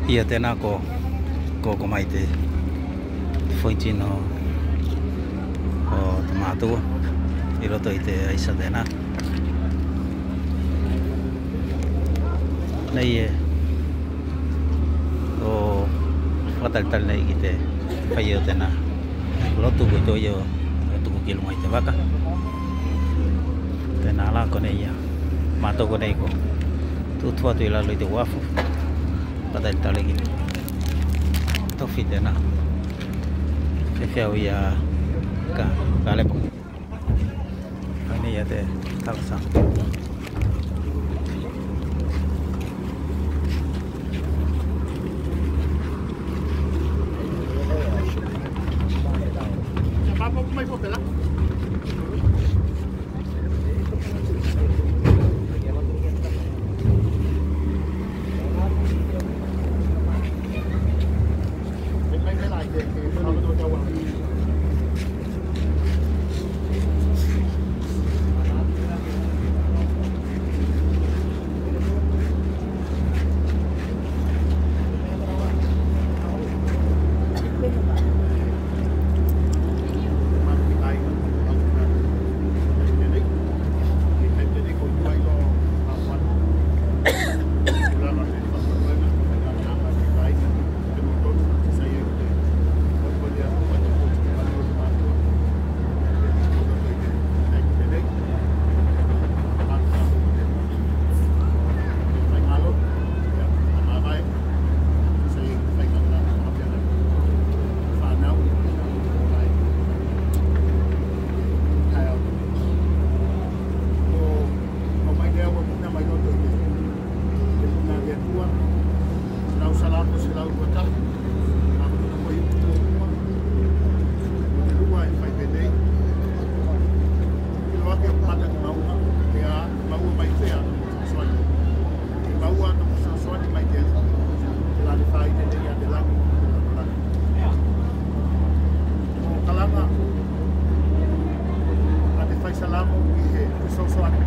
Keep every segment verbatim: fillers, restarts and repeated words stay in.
Ia tena ko, ko, ko mai te foitino o te matua i loto i te aisa tena. Nei e o fakatalitali nei ki te fai o tena lotu ko i to ia o tuku ki luga i te vaka. Tena la konei ia matou konei ko tutu atu i lalo i te uafu. Fakatalitali ki tofi tena. Fefeau ia ka, ka lepo. Konei ia te talosaga. Maua mai fea? Fesoasoani. E maua atu fesoasoani mai te Aliki. Tela ne faite nei a te lagi, te lagi. Ko kalaga a te faisalamo ki he fesoasoani.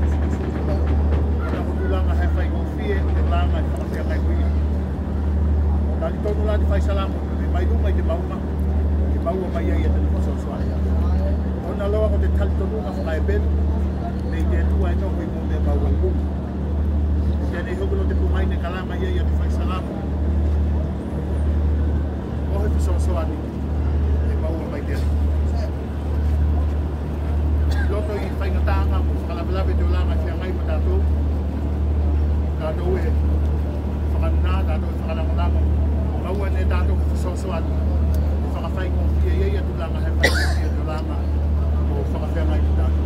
Ko tulaga he faigofie, tulaga e fakafeagai ko ia. Talitonu la te faisalamo, me mai luga i te mauma, e maua mai ai a tena fesoasoani. Ona loa ko te talitonuga fakaepelu, nei te Atua e nofo i mo mea maua i luga. Tenei hoki loa te pogai ne kalaga i ei a te faisalamo. Ko he fesoasoani e maua mai te Atua. Loto i faigataga mo fakalavelave te olaga e feagai ma tatou. Tatou e fakananā, tatou e fakalagolago. Maua ne tatou fesoasoani. Fakafaigofie i ei a tulaga he faigofie te olaga. Mo fakafeagai mo tatou.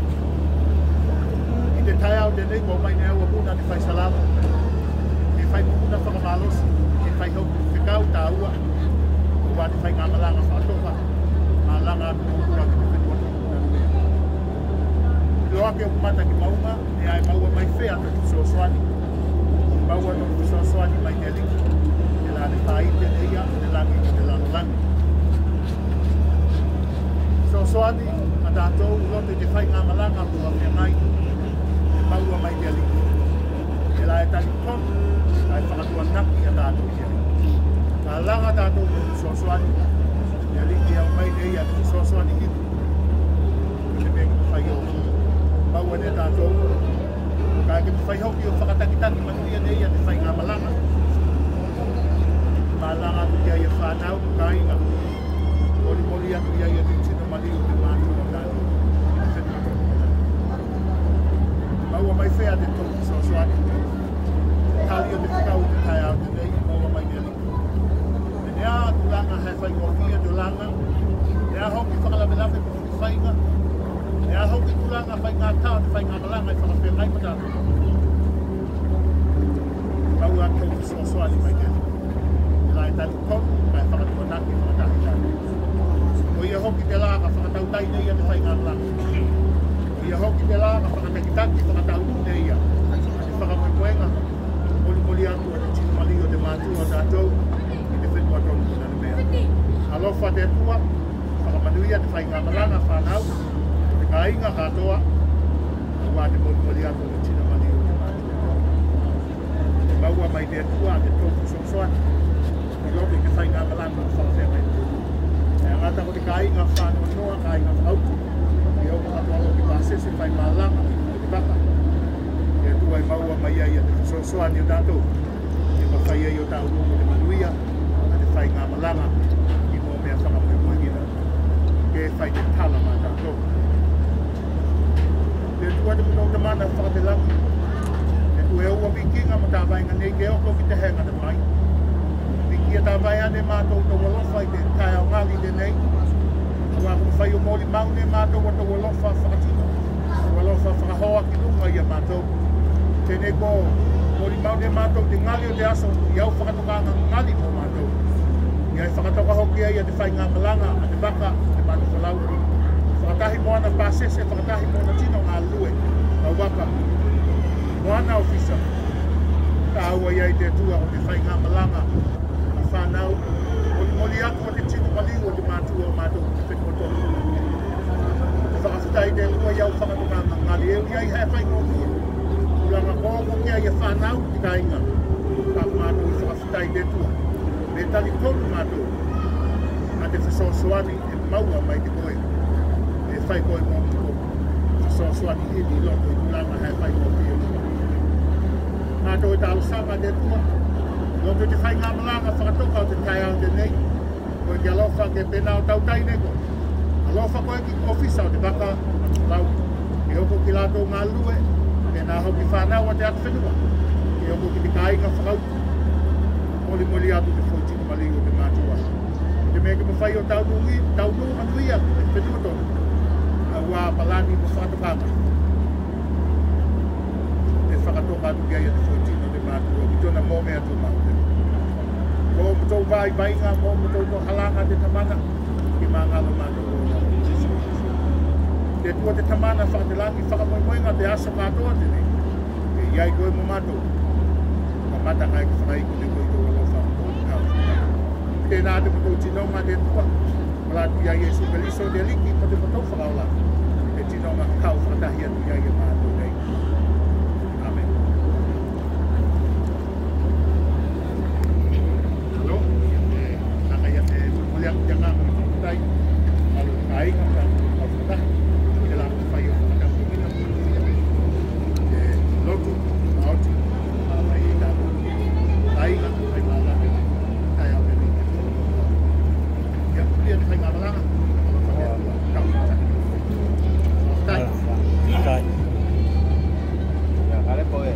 I te taeao tenei ko mai ne aua muna te faisalamo. Ke fai muna fakamalosi, ke fai hoki fekau tāua. Ko te faigamalaga fakatoka. Malaga atu ko ua ki te fenua. Iloa ke o mata ki mauma, e a e maua mai fea te fesoasoani. Maua te fesoasoani mai te Aliki. Tela ne faite nei a te lagi, te lalolagi. Fesoasoani a tatou i loto i te faigamalaga ko a feagai. E maua mai te Aliki. Tela e talitonu, kae fakatuanaki a tatou. Kalaga tatou mo te fesoasoani. Te Aliki e aumai nei a te fesoasoani ki te mea ke fai o. Maua ne tatou. Kae ke fai hoki o fakatakitaki manuia nei a te faigamalaga. Malaga atu ki ai a fanau, kaiga. Molimoli atu ki ai a te tino maliu te matua o tatou. Maua mai fea te tou fesoasoani. Tali o te fekau o te taeao tenei, maua mai te Aliki. E a tulaga he faigofie te olaga. E a hoki fakalavelave ko faiga. E a hoki tulaga faigatā o te faigamalaga e fakafeagai ma tatou. Maua tou fesoasoani mai te Aliki. Tela e talitonu, kae fakatuanaki, fakatahitaki. Ko ia hoki tela ka fakatautai nei a te faigamalaga. Ko ia hoki tela ka fakatakitaki, fakataunu nei a te fakamoemoega. Molimoli atu a te tino maliu o te matua o tatou i te fenua tonu konei ne mea. Alofa te Atua, fakamanuia te faigamalaga fanau, te kaiga katoa, kae molimoli atu a te tino maliu o te matua. Maua mai te Atua a te tou fesoasoani. Lotu i te faigamalaga fakafeagai. E gata ko te kaiga fanoanoa, kaiga fakautu, e o katoa loa ki pasese, faigamalaga, ki te vaka. Te Atua e maua mai ai a te fesoasoani o tatou. Ke mafai ai o tatou mo te manuia a te faigamalaga i mo mea fakamoemoegina. Ke fai te tala ma tatou. Te Atua te motou Tamana fakatelagi. Te Atua e oua vikiga mo tavaega nei ke oko ki te hegata mai. Vikia tavae ane matou tou alofa i te taeao gali tenei. Auā ko mafai o molimau ne matou a tou alofa fakatino. Tou alofa fakahoa ki luga ia matou. Tenei ko molimau ne matou te gali o te aso i au fakatokaga gali mo matou. Ia e fakatoka hoki ai a te faigamalaga a te vaka, te manu falau. Fakatahi mo ana pasese, fakatahi mo ana tino galue. Au vaka. Mo ana ofisa. Tāua i ai te Atua o te faigamalaga a fanau. Molimoli atu o te tino maliu o te matua o matou te fenua tonu. Fakafetai te Atua i au fakatokaga gali e ui ai he faigofie. Tulaga ko oko ki ai a fanau, te kaiga. Ka matou fakafetai te Atua. Me talitonu matou a te fesoasoani e maua mai te koe. E fai koe mo matou fesoasoani i loto i tulaga he faigofie. Matou e talosaga te Atua. Loto i te faigamalaga fakatoka o te taeao tenei. Koe ke alofa ke penā o tautai ne koe. Alofa koe ki ofisa o te vaka, lau. Ke oko ki latou galue, penā hoki fanau a te atufenua. Ke oko ki te kaiga fakautu. Molimoli atu te foitino maliu o te matua. Te mea ke mafai o taunuugi, taunuuga manuia, te fenua tonu. Auā palani mo fakatokaga. E fakatoka atu ki ai a te foitino te matua, ki tona mo mea tumau te. Ko motou vaivaiga, ko motou tohalaga te Tamana, ke magalo matou o ia. Te Atua te Tamana fakatelagi, fakamoemoega te aso katoa tenei. Ke i ai koe mo matou. Kamata kai ke fakaiku ne koe i tou alofa, tou kau. Tenā te motou tinoga te Atua. Kolā atu ia Iesu Keliso te Aliki, ko te motou Fakaola. Te tinoga kau fakatahi atu ia matou nei. Amen. Alo, e, kaka ia te molimoli aku te agaga fakatai. Alo, kaiga, kau fakatahi. Te la fai o fakatahi. E, lotu, maoti, a, mai, ta, kaiga, mai, ma, la, tai, au, te, ia, ia, te faigamalaga. Ia, kale, koe.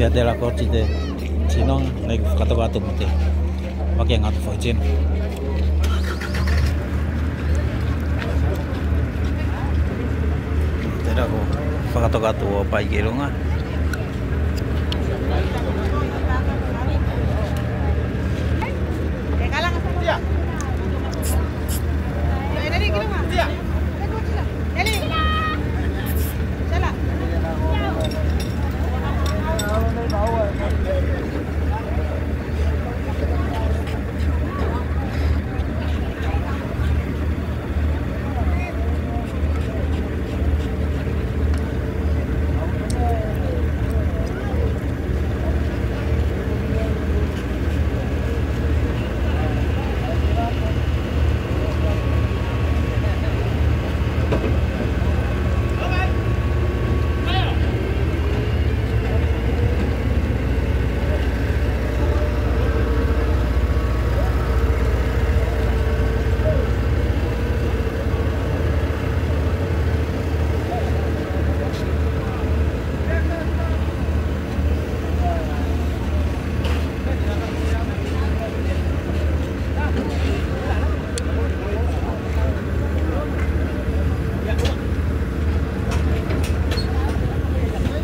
Ia tela ko oti te tinoga, nei ko fakatoka atu mo te vakiaga atu foitino. Tela ko fakatoka atu o pai ki luga.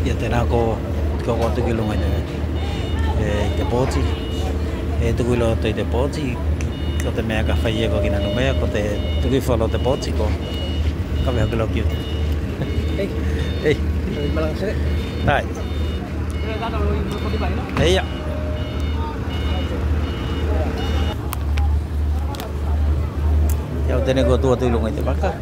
Ia, tenā ko, ko, ko tuku i luga i te, e, i te poti. E tuku i loto i te poti, ko te mea ka fai e koa ki nā numea, ko te tuku i folo o te poti ko, ka mea ki loki uta. Ei. Ei. Ei, malaga sere. Ai. Ia. Ia, tenei ko tua atu i luga i te vaka.